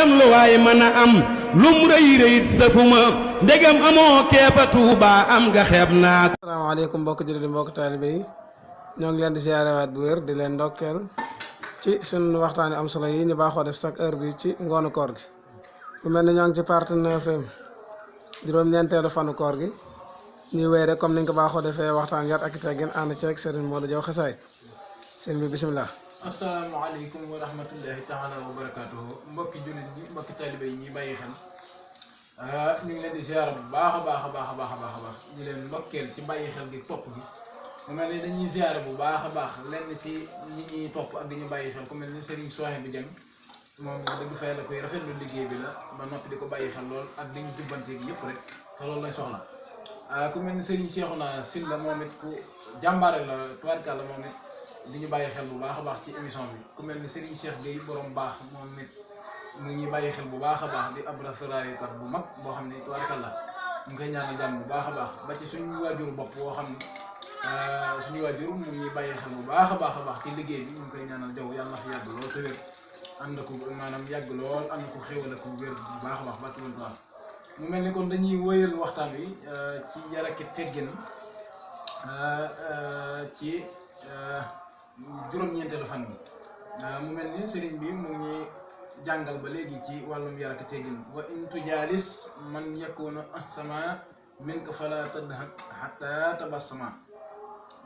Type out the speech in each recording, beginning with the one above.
kon lu waay mën a am lum rëy rëyit safuma ndegam amoo keefa Tuuba am nga xeeb naa ko. asalaamaaleykum mbokk jullit yi mbokk taalibe yi ñoo ngi leen di siyaarewaat bu wér di leen ndokkeel ci suñu waxtaani am solo yi ñu baaxoo def chaque heure bi ci ngoonu koor gi bu mel ni ñoo ngi ci partie 9e juróom-ñeenteelu fanu koor gi ñuy wéy rek comme niñ ko baaxoo defee waxtaan yar ak teggin ànd ceeg Serigne Modou Diaw Xasaay sëñ bi bisimilah. asalaamaaleykum wa rahmatullahi taala wa barakaatuhu mbokki jullit ñi mbokki taalibe yi ñuy bàyyi xel ñu ngi leen di ziar bu baax a baax a baax a baax a baax a baax di leen ndokkeel ci bàyyi xel gi topp gi mu mel ni dañuy ziar bu baax a baax lenn ci ñi ñuy topp ak di ñu bàyyi xel ku mel ni Serigne Souhaïbou Dieng moom dëgg fay la koy rafetlu liggéey bi la ba noppi di ko bàyyi xel lool ak di ñu jubbante gi yëpp rek te loolu lañ soxla ku mel ni Serigne Cheikhouna Sylla moom it ku jàmbaare la tubaarkàlla moom it di ñu bàyyi xel bu baax a baax ci émission bi ku mel ni Serigne Cheikh Gueye borom baax moom it mu ñuy bàyyi xel bu baax a baax di ab rasulaaykat bu mag boo xam ne tubaarkàlla ñu ngi koy ñaanal jàmm bu baax a baax ba ci suñu waajur bopp boo xam ne suñu waajur mu ñuy bàyyi xel bu baax a baax ci liggéey bi ñu ngi koy ñaanal jaww yàlla na fi yàgg lool te wér ànd ko maanaam yàgg lool ànd ko xéwal ko wér bu baax a baax ba ci loolu mu mel ni kon dañuy wëyal waxtaan wi ci yar ak teggin ci juróom-ñeenteelu fan bi mu mel ni sëriñ bi mu ngi jàngal ba léegi ci wàllum yar ak teggin wa in tujaalis man yakunu ahsama minka fala tadhak hatta tabassama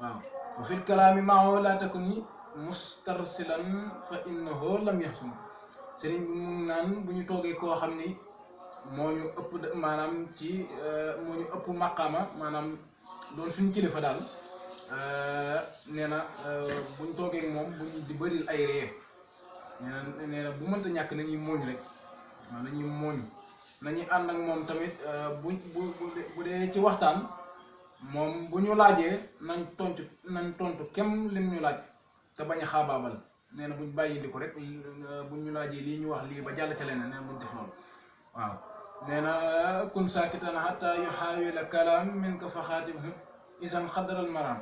waaw wa fil kalaami maahu la takuni mustarsilan fa innahu lam yahsum sëriñ bi mu naan bu ñu toogee koo xam ni moo ñu ëpp maanaam ci moo ñu ëpp maqaama maanaam doon suñu kilifa daal nee na bu ñu toogee moom bu ñu di bëril ay ree nee na bu mënta ñàkk nañuy mooñ rek waaw nañuy mooñ nañuy ànd ak moom tamit bu dee ci waxtaan moom bu ñu laajee nañ tontu kem lim ñu laaj te bañ a xaabaabal nee na buñ bàyyi di ko rek bu ñu laajee lii ñu wax lii ba jàll ca leneen nee na buñ def loolu waaw nee na kun saakitan hatta yuhaawila kalaam min ka faxaatibhu isan xadaral maraam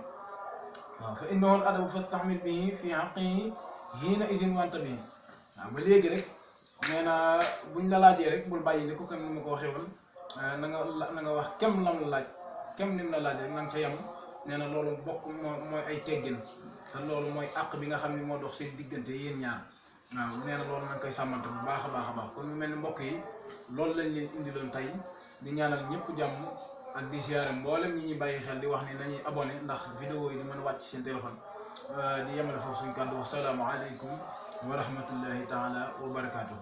waaw fa innahu al adabu fastaxmil bihi fi xaqihi hiina isin wanta bi waaw ba léegi rek nee na buñ la laajee rek bul bàyyi ni ko comme ni ma ko waxee woon na nga wax kem lam la laaj kem lim la laaj rek na nga ca yem nee na loolu bokk mooy ay teggin te loolu mooy àq bi nga xam ne moo dox seen diggante yéen ñaar waaw nee na loolu na nga koy sàmmante bu baax a baax a baax kon mu mel ni mbokk yi loolu lañ leen indiloon tey di ñaanal ñëpp jàmm ak di siyaare mboolem ñi ñuy bàyyi xel di wax ni nañuy abonné ndax vidéo yi di mën a wàcc seen téléphone di yemale foofu suñu kàddu wassalaamu aleykum wa rahmatullahi taala wa barakaatuhu